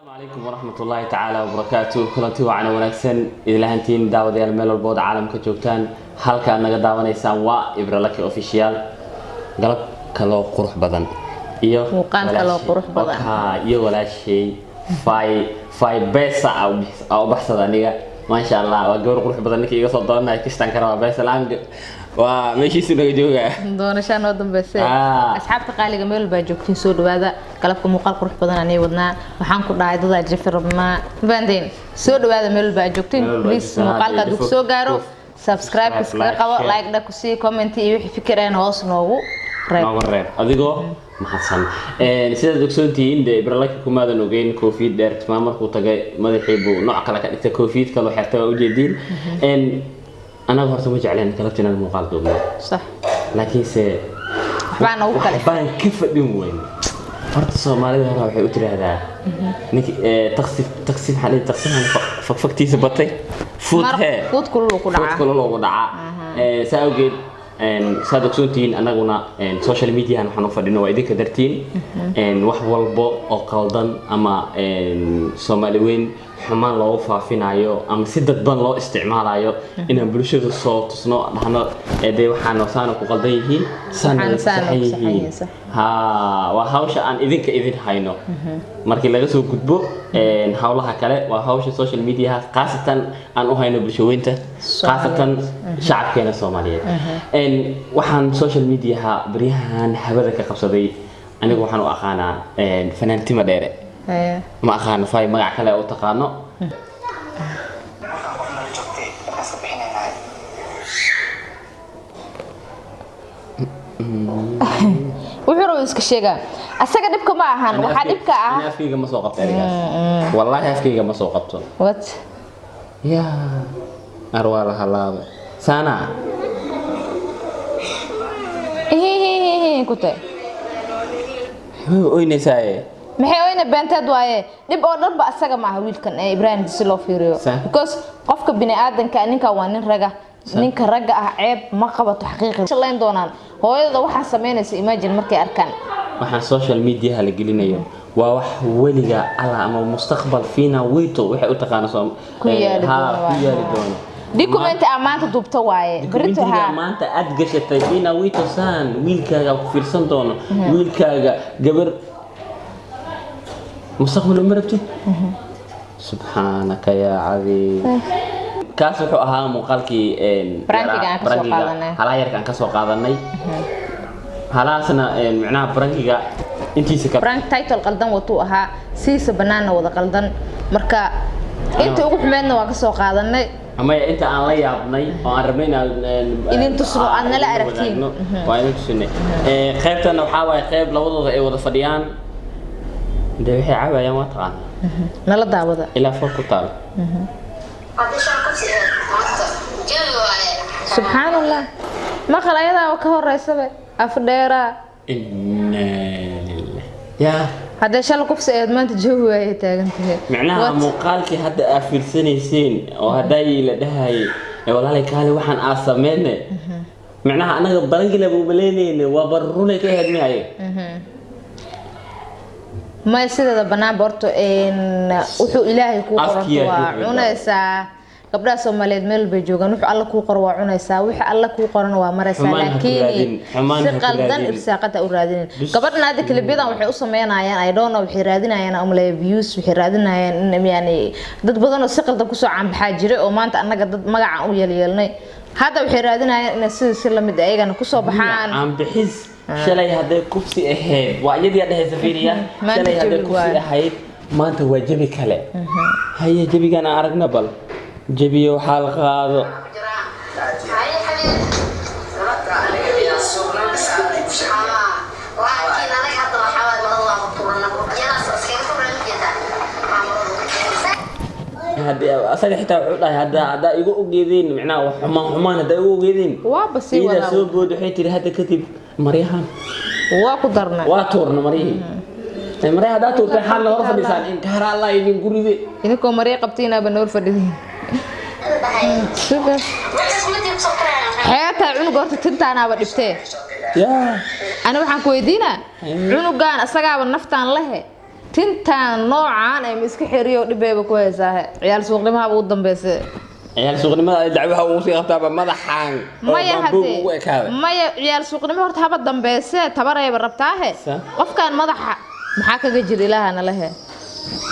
Calaykum waraxmatullaahi tacaala wabarakaatu. Kulanti wacan wanaagsan idinlahantiin, daawadayaal, meel walbood caalamka joogtaan. Halka aad naga daawanaysaan waa Ibralaki Official. Galab kaloo qurux badan iyo Muuqaal kaloo qurux badan. Wakaa, iyo walaashay Fay Fay Besa aa u baxsada aniga. Maasha Allah, waa gabar qurux badan. Ninka iga soo doonaya kistan kara waa Besa laan, waa meeshiisu naga joogaa. Doonashaa noo dambeyse. Ah. Asxaabta qaaliga, meel baa joogtiin, soo dhawaada. Galabka muuqaal qurux badan anay wadnaa. Waxaan ku dhahay dadaa jafi rabnaa, mafahanteen? Soo dhawaada meel baa joogtiin. Meel walbaa Please, joogtaan, muuqaalka hadduu kusoo gaaro, subscribe iskaga like, qabo, share. Like dha kusii, comment iyo wixii fikireen hoos noogu reeb. Nooga reeb adigoo mahadsan. Sidaad ogsoontihiin dee, Ibralaki kumaadan ogeyn koofiyad dheer. Tismaa markuu tagay madaxii buu nooc kale ka dhigtay, koofiyad kaloo xirtay, waa ujeediin. Anaga horta ma jecleen galabta inaan muuqaal duubno, laakiinse waxbaa noogu kale waxbaan ka fadhin weyn. Horta Soomaalida hore waxay u tiraahdaa ninki taksi taksi maxaa dhihi, taksi fagfagtiisa batay fuud hee fuud kulul uu ku dhacaa. Fuud kulul ugu dhacaa. Saa awgeed, saad ogsoontihiin, anaguna social mediahan waxaan u fadhino waa idinka dartiin. Wax walbo oo qaldan ama Soomaali weyn xumaan loogu faafinayo ama si dadban loo isticmaalayo, inaan bulshada soo tusno, dhahno dee waxaan saana ku qaldan yihiin, saana Waxaan way ku saana saxan ku saxan yihiin. yihiin, sax. Ha, waa hawsha aan idinka idin hayno. Markii laga soo gudbo hawlaha kale, waa hawsha social mediaha khaasatan aan u hayno bulshaweynta, khaasatan shacabkeena Soomaaliyeed. Waxaan social mediaha baryahan habada ka qabsaday, anigu waxaan u aqaanaa fanaantima dheere. Ma aqaano Fay magac kale u taqaano. Markaan qof nala joogtay markaas ka bixinaynahay. Wuxuu rabo iska sheegaa asaga, dhibka ma ahan. Waxaa dhibka ah Ani afkayga ma soo qabto erigaas, wallaahi afkayga ma soo qabto. What? Ya, arwaa la halaaba saana. Ihihihihi ku tahay. Way oynaysaaye. Maxay oyna? Beenteed waaye. Dhib oo dhanba asaga ma aha wiilkan ee Ibrahim, si loo fiiriyo. Because qofka bini aadanka, ninkan waa nin raga. Ninka ragga ah ceeb ma qabato. Xaqiiqi shalayn doonaan hooyada waxaa samaynaysa. Imagine markay arkaan. Waxaan social mediaha la gelinayo waa wax weliga alla ama mustaqbal fiina weyto waxay u taqaano Ku yaali haa, doono ku waaye. yaali doono. Document aa maanta duubta waaye, berito Documentiga haa. Maanta aad gashatay fiina weyto saan wiilkaaga ku fiirsan doono, wiilkaaga gabar mustaqbal uma rabtid. Subxaanaka yaa cadiim. Kaas wuxuu ahaa muuqaalkii Prankiga aan kasoo prankiga, qaadanay. Halaha yarka aan kasoo qaadanay, halahaasna micnaha prankiga intiisa ka Prank title qaldan watuu ahaa, sidiisa banaanna wada qaldan. Marka inta ugu xumeedna waa kasoo qaadanay. Amaya, inta aan la yaabnay oo aan rabnay inaan Idin tusno, aad nala idin aragtiin. wadaagno, waa idin tusinay. Qaybtana waxaa waaye qayb labadooda ay wada fadhiyaan. Dee waxay cabayaan waa taqaan. Nala daawada. Ilaa foor ku taal. Haddii shan kursi ahayd maanta jawi waaye. Subxaan Allah, maqal ayadaaba ka horeysabe afdheeraa. Inna lillahi yaa. Haddee shala kufsi ahayd, maanta jawi waayay taagan tahay. Micnaha What? Muuqaalkii hadda aa fiirsanayseen oo haddaay la dhahayay ee walaalay kaale waxaan aa sameyne, micnaha anaga barangila bumaleyneyne, waa barunay ka ahayd miyaye? May, sideeda banaanba horta wuxuu Ilaahay kuu qoranto Afkiyaa waa ku cunaysaa. Gabdhaha Soomaaliyeed meel bay joogaan, wuxuu Alla kuu qoro waa cunaysaa, wixii Alla kuu qoran waa maraysaa. Xumaan ha ku Laakiin raadin, xumaan si ha ku qaldan raadin. irsaaqada u raadinin. Gabadhan hadda kalibiyadan waxay u sameynayaan, I don't know, waxay raadinayaan umaleeya views, waxay raadinayaan in yani dad badan oo si qaldan kusoo caanbaxaa jiray oo maanta annaga dad magaca u yeelyeelnay, hadda waxay raadinayaan inay sida si lamid ah ayagana kusoo baxaan. Caanbixis. Shalay hadday kufsi ahayd, waa iyadii dhehaysa, fiiriya. Maanta Shalay hadday jawi kufsi waaye. ahayd, maanta waa jabi kale. Haye, jabigan aan aragna bal, jabiyo waxaa la qaado. Haye xabiib. Laakiin anaga hadda waxaa waaye marada waa tuurana, yaraas iskaga tuuran jeedaa. Haddii asaga xitaa wuxuu dhahay haddaa igu ogeedeen, micnaha wax xumaan xumaan haddaa igu ogeedeen. Waaba sii Iidaa wadaa. Soo bood waxay tiri hadda kadib maryahan waa ku darnay. Waa tuurna maryihii. Maryaha haddaa tuurtay, xaalna hor fadhiisaan, inkaar Allah idin guride. Idinkoo marya qabtiinaaba nool fadhidiin. Super. Xeetaa cunuga horta tintaanaaba dhibtee. Yaa. Ani waxaan ku weydiinaa, cunugan asagaaba naftaan lehe. Tintaan noocaan ay ma iska xiriyo, dhibeeba ku haysaa, ciyaal suuqnimaha ugu dambeysay. Ciyaal suuqnimada ay dacwaha ugu sii qabtaaba madaxaan oo Maya, bambuug hadee ugu ekaaday. Maya, ciyaal suuqnimo horta haba dambeysee, tabarayba rabtaahe. Qofkan madaxa maxaa kaga jira? Ilaaha nalahe,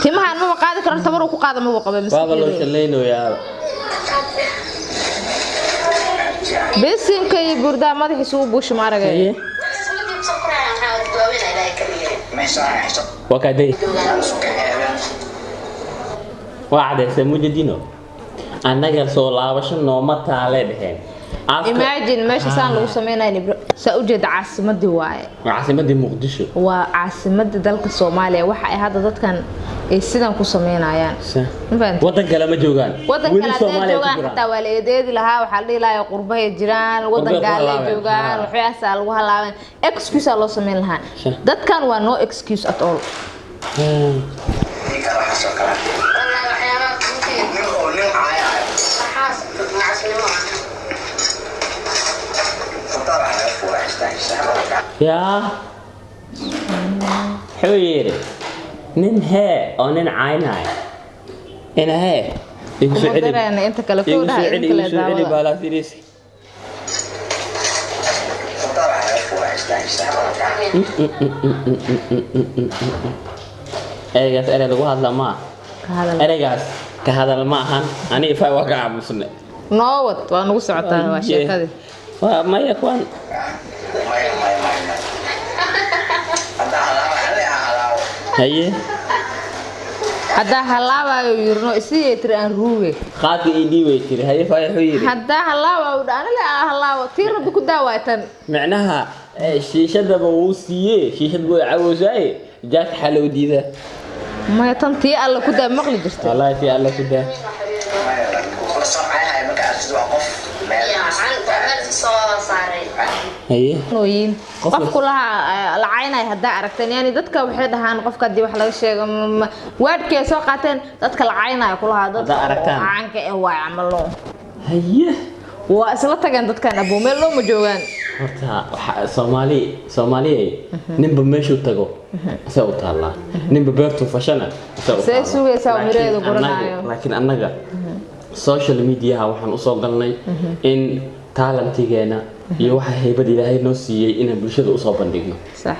timahan maba qaadi karo, tabar uu ku qaada maba qaba. Waaba loo shallaynayaa. Besinka iyo burdaa madaxiisa u buushi, ma aragay? Haye. Waa kaaday, waa cadeysay mujadino, annaga soo laabasho nooma taalee dheheen. Imagine meesha saan lagu sameynaya, saa ujeeda, caasimadii waaye. Waa caasimadii Muqdisho. Waa caasimadii dalka Soomaaliya. Waxa ay hadda dadkan ay sidan ku sameynayaan, ma fahanteen? Wadan kale ma joogaan. Wadan weli kale hadday Soomaaliya ku joogaan jiraan. Xataa waa la eedeedi lahaa, waxaa la dhihi lahaa qurbahay jiraan, wadan Qurbay ku gaalay halaabeen. joogaan, waxyaasaa lagu halaabeen, excuse aa loo sameyn lahaa. Dadkan waa no excuse at all. Ninkan waxaas oo kale. Wallaahi waxyaabaha Nin oo nin caayaayo. Waxaas nacasnimo ah. Khudaar waxaa laga fuulaa xitaa. Yaa, wuxuu yidhi nin hee oo nin caynaayo ina hee igu soo Kuma celi. dareena inta kale. Igu Kowdhaha soo celi, idin igu kale soo celi. daawada. Baalaa sidiis. Khudaar waxaa laga fuulaa xitaa. Ereygaas erey lagu hadla maa. Ka hadal. Ereygaas ka hadal ma ahan. Ani ifaa waa ka aamusnay. Noowad waa nagu socotaa, waa sheekadii. Waa maya kuwan. Maya, maya, maya, maya. Haddaa halaawo, alle ha halaawo. Haye. Haddaa halaabayo yirno isii tiri aan ruuge. Qaadka ii dhiibay tiri. Haye faay, wuxuu yidhi Haddaa halaabayo dha anile aa halaabo, tii Rabbi ku daawaay tan. Micnaha shiishadaba wuu siiyee, shiishad buu cawosaaye, jaadka xalow diida. Maya, tan tii Alla ku daa maqli jirta. Wallaahi tii Alla ku daa. Maya, la soo caayayo marka aragtid waa qof meel. Meel soo saaray. Haye. Nooyin. Qof qofku laha la caynay haddaa aragteen, yani dadka waxay dhahaan qofka haddii wax laga sheego waadhkii ay soo qaateen, dadka la caynayo kulahaa dadka Haddaa aragtaan. oo caanka eh waay camalo. Haye. Waa isla tageen dadkan, abuu, meel dhow ma joogaan. Horta waxa Soomaali, Soomaaliyay, ninba meeshuu tago see u taallaa, ninba beertuu fashana see u See taallaa. sugaysaa oo Laakiin miraheeda guranaayo. Laakiin annaga social mediaha waxaan usoo galnay in talentigeena iyo waxa haybad Ilaahay noo siiyey inaan bulshada usoo bandhigno. Sax.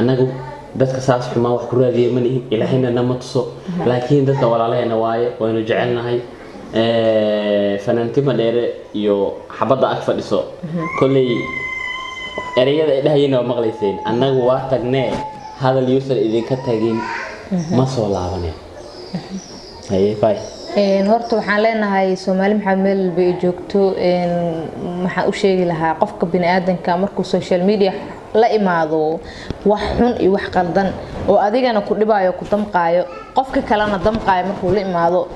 Annagu dadka saas xumaan wax ku raadiya ma nihin, Ilaahayna nama tuso, laakiin dadka walaalaheena waaye, waynu jecelnahay. Fanaantima dheere iyo xabadda ag fadhiso, kolley ereyada ay dhahayeen waa maqlayseen. Annagu waa tagnee, hadal yuusan idinka tagin, ma soo laabaneen. Haye bye. Horta waxaan leenahay Soomaali maxaa meel walba ay joogto, waxaan u sheegi lahaa qofka biniaadanka markuu social media la imaado wax xun iyo wax qaldan oo adigana ku dhibaayo, ku damqaayo, qofka kalena damqaayo markuu la imaado,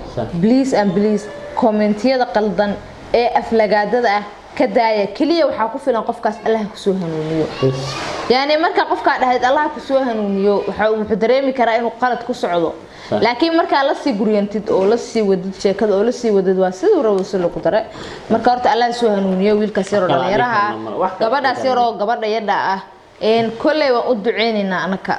please and please, commentiyada qaldan ee aflagaadada ah ka daaya. Keliya waxaa ku filan qofkaas Allah kusoo hanuuniyo. Yani marka qofkaa dhahayd Allah kusoo hanuuniyo, wuxuu dareemi karaa inuu qalad ku socdo. Laakiin markaa lasii guryantid oo lasii wadid sheekada oo lasii wadid, waa siduu rabo si lagu dare. Marka horta Allah soo hanuuniyo wiilkaas yaroo Wax kale dhalinyaraha adiga ah, wax kale gabadhaas adiga. yaroo gabadha yadha ah, kolley waan u duceynaynaa anaka,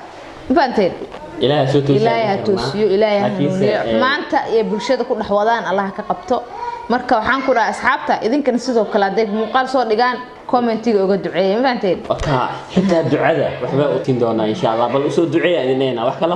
ma fahanteen? Ilaahay soo toosiyo. Ilaahay ha toosiyo, Ilaahay ha Laakiinse, hanuuniyo. Maanta iyo bulshada ku dhex wadaan Allah ka qabto. Marka waxaan ku dhahay asxaabta, idinkana sidoo kale hadday muuqaal soo dhigaan, commentiga uga duceeya, ma fahanteen? Wakaa xitaa ducada waxbaa u tin doonaa insha Allah. Bal usoo duceeya idin leenaa wax kale.